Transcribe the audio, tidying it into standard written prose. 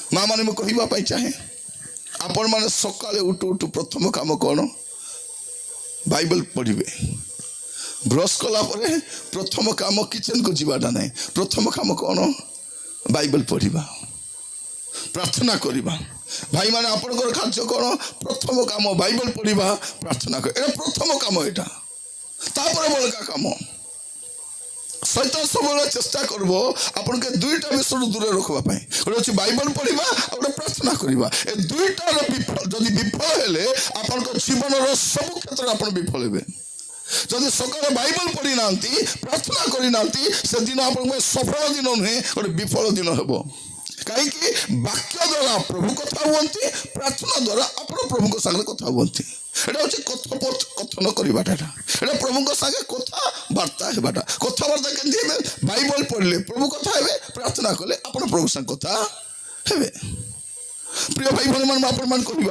ମା ମାନେ, ମୁଁ କହିବା ପାଇଁ ଚାହେଁ, ଆପଣମାନେ ସକାଳେ ଉଠୁ ଉଠୁ ପ୍ରଥମ କାମ କ'ଣ? ବାଇବଲ ପଢ଼ିବେ। ବ୍ରଶ କଲା ପରେ ପ୍ରଥମ କାମ କିଚେନକୁ ଯିବାଟା ନାହିଁ। ପ୍ରଥମ କାମ କ'ଣ? ବାଇବଲ ପଢ଼ିବା, ପ୍ରାର୍ଥନା କରିବା। ଭାଇମାନେ, ଆପଣଙ୍କର କାର୍ଯ୍ୟ କ'ଣ? ପ୍ରଥମ କାମ ବାଇବଲ ପଢ଼ିବା, ପ୍ରାର୍ଥନା କରିବା। ଏଇଟା ପ୍ରଥମ କାମ ଏଇଟା। ତାପରେ ବଳକା କାମ। ଶୈତାନ ସବୁବେଳେ ଚେଷ୍ଟା କରିବ ଆପଣଙ୍କ ଦୁଇଟା ବିଷୟରୁ ଦୂରରେ ରଖିବା ପାଇଁ। ଗୋଟେ ହେଉଛି ବାଇବଲ ପଢ଼ିବା ଆଉ ଗୋଟେ ପ୍ରାର୍ଥନା କରିବା। ଏ ଦୁଇଟାର ବିଫଳ ଯଦି ବିଫଳ ହେଲେ, ଆପଣଙ୍କ ଜୀବନର ସବୁ କ୍ଷେତ୍ରରେ ଆପଣ ବିଫଳ ହେବେ। ଯଦି ସକାଳେ ବାଇବଲ ପଢ଼ିନାହାନ୍ତି, ପ୍ରାର୍ଥନା କରିନାହାନ୍ତି, ସେଦିନ ଆପଣଙ୍କ ପାଇଁ ସଫଳ ଦିନ ନୁହେଁ, ଗୋଟେ ବିଫଳ ଦିନ ହେବ। କାହିଁକି? ବାକ୍ୟ ଦ୍ୱାରା ପ୍ରଭୁ କଥା ହୁଅନ୍ତି, ପ୍ରାର୍ଥନା ଦ୍ୱାରା ଆପଣ ପ୍ରଭୁଙ୍କ ସାଙ୍ଗରେ କଥା ହୁଅନ୍ତି। ଏଇଟା ହେଉଛି କଥନ କରିବାଟା। ଏଇଟା ଏଇଟା ପ୍ରଭୁଙ୍କ ସାଙ୍ଗେ କଥାବାର୍ତ୍ତା ହେବାଟା। କଥାବାର୍ତ୍ତା କେମିତି ହେବେ? ବାଇବଲ ପଢ଼ିଲେ ପ୍ରଭୁ କଥା ହେବେ, ପ୍ରାର୍ଥନା କଲେ ଆପଣ ପ୍ରଭୁ ସାଙ୍ଗେ କଥା ହେବେ। ପ୍ରିୟ ଭାଇ ଭଉଣୀମାନେ, ଆପଣମାନେ କହିବା